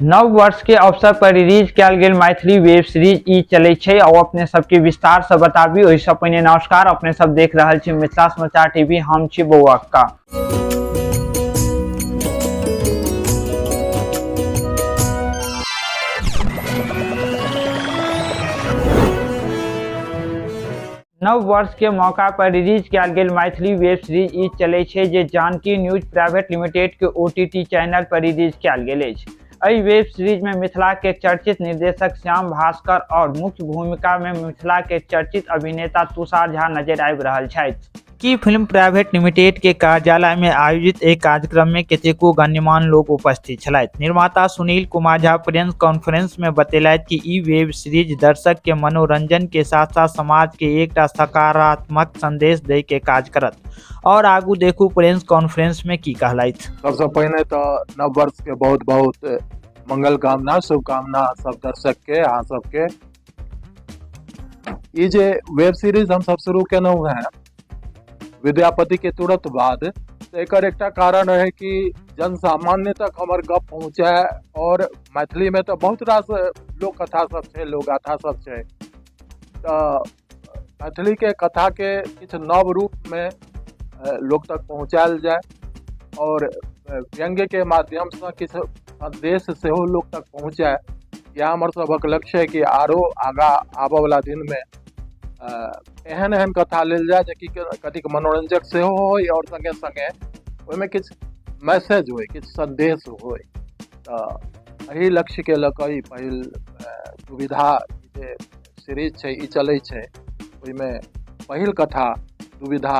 नव वर्ष के अवसर पर रिलीज कयल गेल मैथिली वेब सीरीज ई चलै छै और अपने सबके विस्तार से बताबी। ओहिसँ पहिने नमस्कार, अपने सब देख रहल छी मिथिला समाचार टीवी, हम छी बौअक्का। नव वर्ष के मौका पर रिलीज कयल गेल मैथिली वेब सीरीज ई चलै छै जे जानकी न्यूज प्राइवेट लिमिटेड के ओटीटी चैनल पर रिलीज कयल गेल अछि। एहि वेब सीरीज में मिथिला के चर्चित निर्देशक श्याम भास्कर और मुख्य भूमिका में मिथिला के चर्चित अभिनेता तुषार झा नजर आबि रहल छथि। की फिल्म प्राइवेट लिमिटेड के कार्यालय में आयोजित एक कार्यक्रम में कतेको गण्यमान्य लोग उपस्थित छलथि। निर्माता सुनील कुमार झा प्रेस कॉन्फ्रेंस में बतेलथि कि ई वेब सीरीज दर्शक के मनोरंजन के साथ साथ समाज के एकटा सकारात्मक संदेश दै के काज करत। और आगू देखू प्रेस कॉन्फ्रेंस में की कहलथि। सबसे पहिने तो नव वर्ष के बहुत बहुत मंगल कामना शुभकामना सब दर्शक के, अहाँ सबके। ई जे वेब सीरीज हम सब शुरू केलहुँ हैं विद्यापति के तुरंत बाद, तो एकर एकटा कारण है कि जन सामान्य तक हमर गप पहुँचे और मैथिली में तो बहुत रास लोक कथा सब छै, लोकगाथा सब छै, तो मैथिली के कथा के किछु नव रूप में लोक तक पहुँचायल जाय और व्यंग्य के माध्यम से किछु संदेश सेहो लोक तक पहुँचाय। यह हमर सबक लक्ष्य है कि आरो आगा आबऽ वाला दिन में एहन एहन कथा लेल जाय जे कि कतिक मनोरंजक सेहो होय और संगे संगे ओहिमे किछु मैसेज होय, किछु संदेश होय। तऽ एहि लक्ष्य के लऽ कऽ ई पहिल दुविधा जे सीरीज छै ई चलै छै, ओहिमे पहिल कथा दुविधा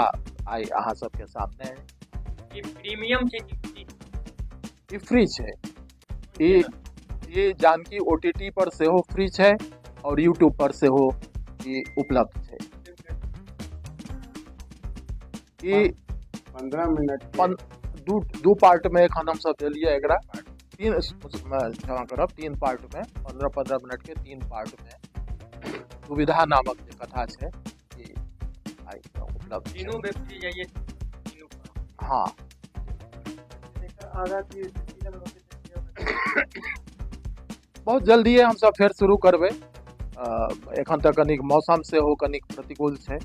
आइ अहाँ सबके सामने है। ई प्रीमियम छै कि फ्री? ई फ्री छै। ई जानकी ओटीटी पर सेहो फ्री छै और यूट्यूब पर सेहो ई उपलब्ध छै। ई 15 मिनट दू पार्ट में एखन हम सब देलियै एकरा, तीन क्षमा करब, तीन पार्ट में 15-15 मिनट के तीन पार्ट में दुविधा नामक जे कथा छै ई आइ उपलब्ध छै। तीनों वेब सीरीज आइए, तीनों पार्ट। हाँ। आगा की सीजन होते बहुत जल्दिए हम सब फेर शुरू करबै। एखन तऽ कनिक मौसम सेहो कनिक प्रतिकूल छै,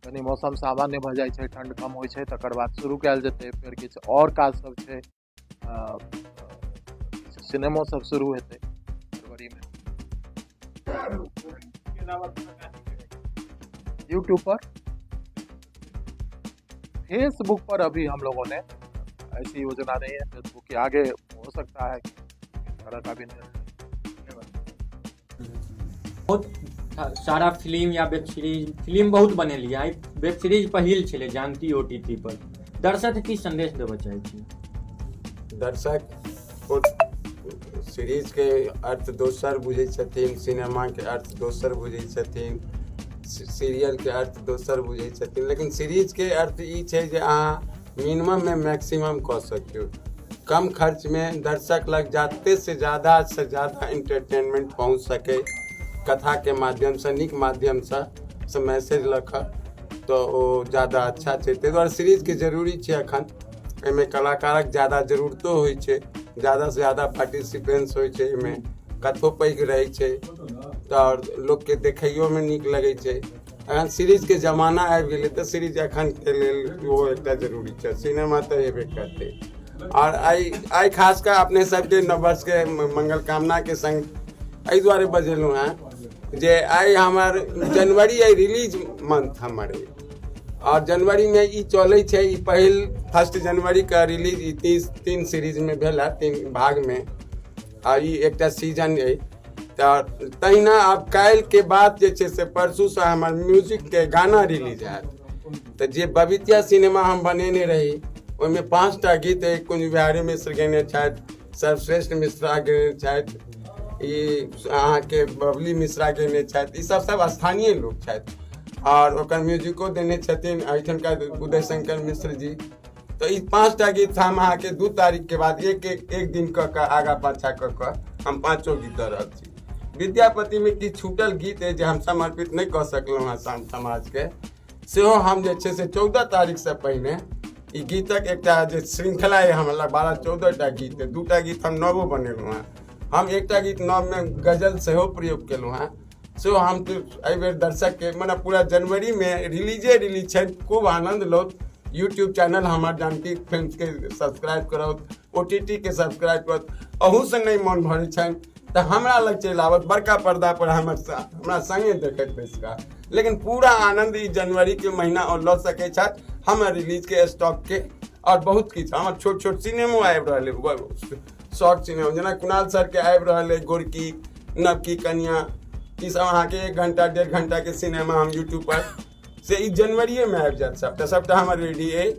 कनि मौसम सामान्य भऽ जाइ छै, ठण्ड कम होइ छै, तकर बाद शुरू कयल जेतै। फेर किछु आओर काज सब छै, सिनेमो सब शुरू हेतै फरवरी में। यूट्यूब पर, फेसबुक पर अभी हम लोगों ने ऐसी योजना नहीं है। फेसबुक के आगे हो सकता है कि इस तरह का भी निर्णय। बहुत सारा फिल्म या वेब सीरीज, फिल्म बहुत बनेलियै, आइ वेब सीरीज पहिल छलै जानकी ओटीटी पर। दर्शक की संदेश देबऽ चाहै छी? दर्शक ओ सीरीज के अर्थ दोसर बुझै छथिन, सिनेमा के अर्थ दोसर बुझै छथिन, सीरियल के अर्थ दोसर बुझै छथिन, लेकिन सीरीज के अर्थ ई छै जे अहाँ मिनिमम में मैक्सिमम कऽ सकियौ, कम खर्च में दर्शक लग जाते से ज़्यादा से ज़्यादा एंटरटेनमेंट पहुँच सके, कथा के माध्यम से, नीक माध्यम से मैसेज लऽ कऽ, तो ओ ज़्यादा अच्छा छै। ताहि दुआरे सीरीजके जरूरी छै एखन, एहिमे कलाकारक ज़्यादा जरूरतो होइ छै, ज़्यादा से ज़्यादा पार्टिसिपेंट्स होइ छै, एहिमे कथो पैघ रहै छै तऽ लोकके देखैयोमे नीक लगै छै। एखन सीरीजके जमाना आबि गेलै तऽ सीरीज एखनके लेल ओहो एकटा जरूरी छै, सिनेमा तऽ हेबे करतै। और आइ खास कऽ अपने सबके नववर्षके मंगल कामनाके संग एहि दुआरे बजेलहुँ हेँ जे आइ हमर जनवरी अइ रिलीज मंथ हमर अइ, और जनवरीमे ई चलै छै, ई पहिल 1 जनवरीके रिलीज ई तीन सीरीजमे भेल है, 3 भागमे, आ ई एकटा सीजन अइ। तऽ तहिना आब काल्हिके बाद जे छै से परसूसँ हमर म्यूजिकके गाना रिलीज हैत। तऽ जे बबीतिया सिनेमा हम बनेने रही ओहिमे 5टा गीत अइ, कुंज बिहारी मिश्र गेने छथि, सर्वश्रेष्ठ मिश्रा गेने छथि, ई अहाँके बबली मिश्रा गेने छथि, ई सब सब स्थानीय लोक छथि और ओकर म्यूजिको देने छथिन एहिठामका उदय शंकर मिश्र जी। तऽ ई 5टा गीत हम अहाँके 2 तारीख के बाद एक एक एक दिन कऽ कऽ आगा पाछा कऽ कऽ हम 5 गीत दऽ रहल छी। विद्यापतिमे किछु छूटल गीत अइ जे हम समर्पित नहि कऽ सकलहुँ हँ समाजके, सेहो हम जे छै से 14 तारीखसँ पहिने ई गीतक एकटा जे श्रृंखला अइ हमरा लग 12-14टा गीत अइ, 2टा गीत हम नवो बनेलहुँ हँ, हम एकटा गीत नवमे गजल सेहो प्रयोग केलहुँ हेँ। सेहो हम तऽ एहिबेर दर्शकके मने पूरा जनवरीमे रिलीजे रिलीज छै, खूब आनन्द लौत। यूट्यूब चैनल हमर जानकी फिल्मके सब्सक्राइब करत, OTT के सब्सक्राइब करत। अहूसँ नहि मन भरै छनि तऽ हमरा लग चलि आबत, बड़का पर्दा पर हमरा सङ्गे देखैत बैस कऽ। लेकिन पूरा आनन्द ई जनवरीके महीना आओर लऽ सकै छथि हमर रिलीजके स्टॉकके। आओर बहुत किछु हमर छोट छोट सिनेमो आबि रहल अइ, शॉर्ट सिनेमा, जेना कुणाल सरके आबि रहल अइ गोरकी नवकी कनिया, ई सब अहाँके 1 घंटा 1.5 घंटा के सिनेमा हम यूट्यूब पर से ई जनवरिएमे आबि जायत। सबटा सबटा हमर रेडी अइ।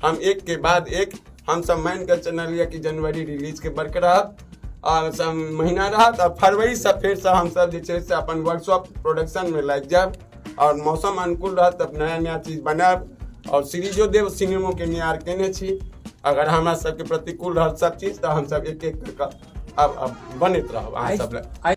हम एक के बाद एक हमसब मानि कऽ चललियै कि जनवरी रिलीजके बर्क रहत आओर सब महीना रहत। आओर फरवरीसँ फेरसँ हमसब जे छै से अपन वर्कशॉप प्रोडक्शनमे लागि जायब आओर मौसम अनुकूल रहत तब नया नया चीज बनायब आओर सीरीजो देब। सिनेमोके नियार केने छी। अगर हमरा सबके प्रतिकूल रहत सब चीज तऽ हमसब एक एक कऽ कऽ आब बनैत रहब अहाँ सब लए।